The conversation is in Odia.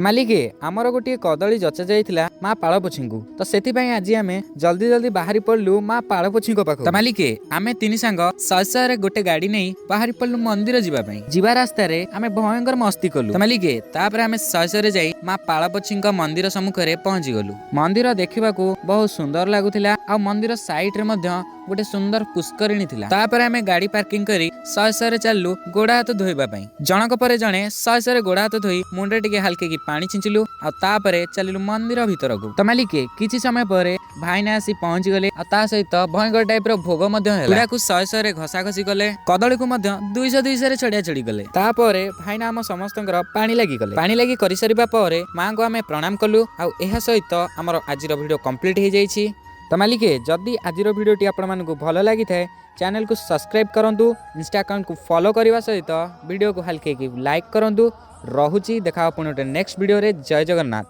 ମାଲିକେ, ଆମର ଗୋଟିଏ କଦଳୀ ଯଚା ଯାଇଥିଲା ମା ପାଳପୋଛୀଙ୍କୁ। ତ ସେଥିପାଇଁ ଆଜି ଆମେ ଜଲ୍ଦି ଜଲ୍ଦି ବାହାରି ପଡିଲୁ ମା ପାଳପୋଛୀଙ୍କ ପାଖକୁ। ତ ମାଲିକେ, ଆମେ ତିନି ସାଙ୍ଗ ଶହେ ଶହେରେ ଗୋଟେ ଗାଡି ନେଇ ବାହାରି ପଡିଲୁ ମନ୍ଦିର ଯିବା ପାଇଁ। ଯିବା ରାସ୍ତାରେ ଆମେ ଭୟଙ୍କର ମସ୍ତି କଲୁ। ତ ମାଲିକେ, ତାପରେ ଆମେ ଶହେ ଶହେରେ ଯାଇ ମା ପାଳପୋଛୀଙ୍କ ମନ୍ଦିର ସମ୍ମୁଖରେ ପହଞ୍ଚି ଗଲୁ। ମନ୍ଦିର ଦେଖିବାକୁ ବହୁତ ସୁନ୍ଦର ଲାଗୁଥିଲା ଆଉ ମନ୍ଦିର ସାଇଡରେ ମଧ୍ୟ ଗୋଟେ ସୁନ୍ଦର ପୁଷ୍କରିଣୀ ଥିଲା। ତାପରେ ଆମେ ଗାଡି ପାର୍କିଂ କରି ଶହେ ଶହେରେ ଚାଲିଲୁ ଗୋଡ ହାତ ଧୋଇବା ପାଇଁ। ଜଣକ ପରେ ଜଣେ ଶହେ ଶହେରେ ଗୋଡ ହାତ ଧୋଇ ମୁଣ୍ଡରେ ଟିକେ ହାଲକେକି ପାଣି ଛିଞ୍ଚିଲୁ ଆଉ ତାପରେ ଚାଲିଲୁ ମନ୍ଦିର ଭିତରକୁ। ତ ମାଲିକେ, କିଛି ସମୟ ପରେ ଭାଇନା ଆସି ପହଞ୍ଚି ଗଲେ ଆଉ ତା ସହିତ ଭୟଙ୍କର ଟାଇପ ର ଭୋଗ ମଧ୍ୟ ହେଲା। ଚୁଡାକୁ ଶହେ ଶହେରେ ଘଷା ଘଷି କଲେ, କଦଳୀକୁ ମଧ୍ୟ ଦୁଇଶହ ଦୁଇଶହରେ ଛଡିଆ ଛଡି କଲେ। ତାପରେ ଭାଇନା ଆମ ସମସ୍ତଙ୍କର ପାଣି ଲାଗି କଲେ। ପାଣି ଲାଗି କରିସାରିବା ପରେ ମାଙ୍କୁ ଆମେ ପ୍ରଣାମ କଲୁ ଆଉ ଏହା ସହିତ ଆମର ଆଜିର ଭିଡିଓ କମ୍ପ୍ଲିଟ ହେଇଯାଇଛି। ତ ମାଲିକେ, ଯଦି ଆଜିର ଭିଡ଼ିଓଟି ଆପଣମାନଙ୍କୁ ଭଲ ଲାଗିଥାଏ, ଚ୍ୟାନେଲକୁ ସବସ୍କ୍ରାଇବ୍ କରନ୍ତୁ, ଇନଷ୍ଟା ଆକାଉଣ୍ଟକୁ ଫଲୋ କରିବା ସହିତ ଭିଡ଼ିଓକୁ ହାଲକେକି ଲାଇକ୍ କରନ୍ତୁ। ରହୁଛି, ଦେଖା ହେବ ପୁଣି ଗୋଟେ ନେକ୍ସଟ ଭିଡ଼ିଓରେ। ଜୟ ଜଗନ୍ନାଥ।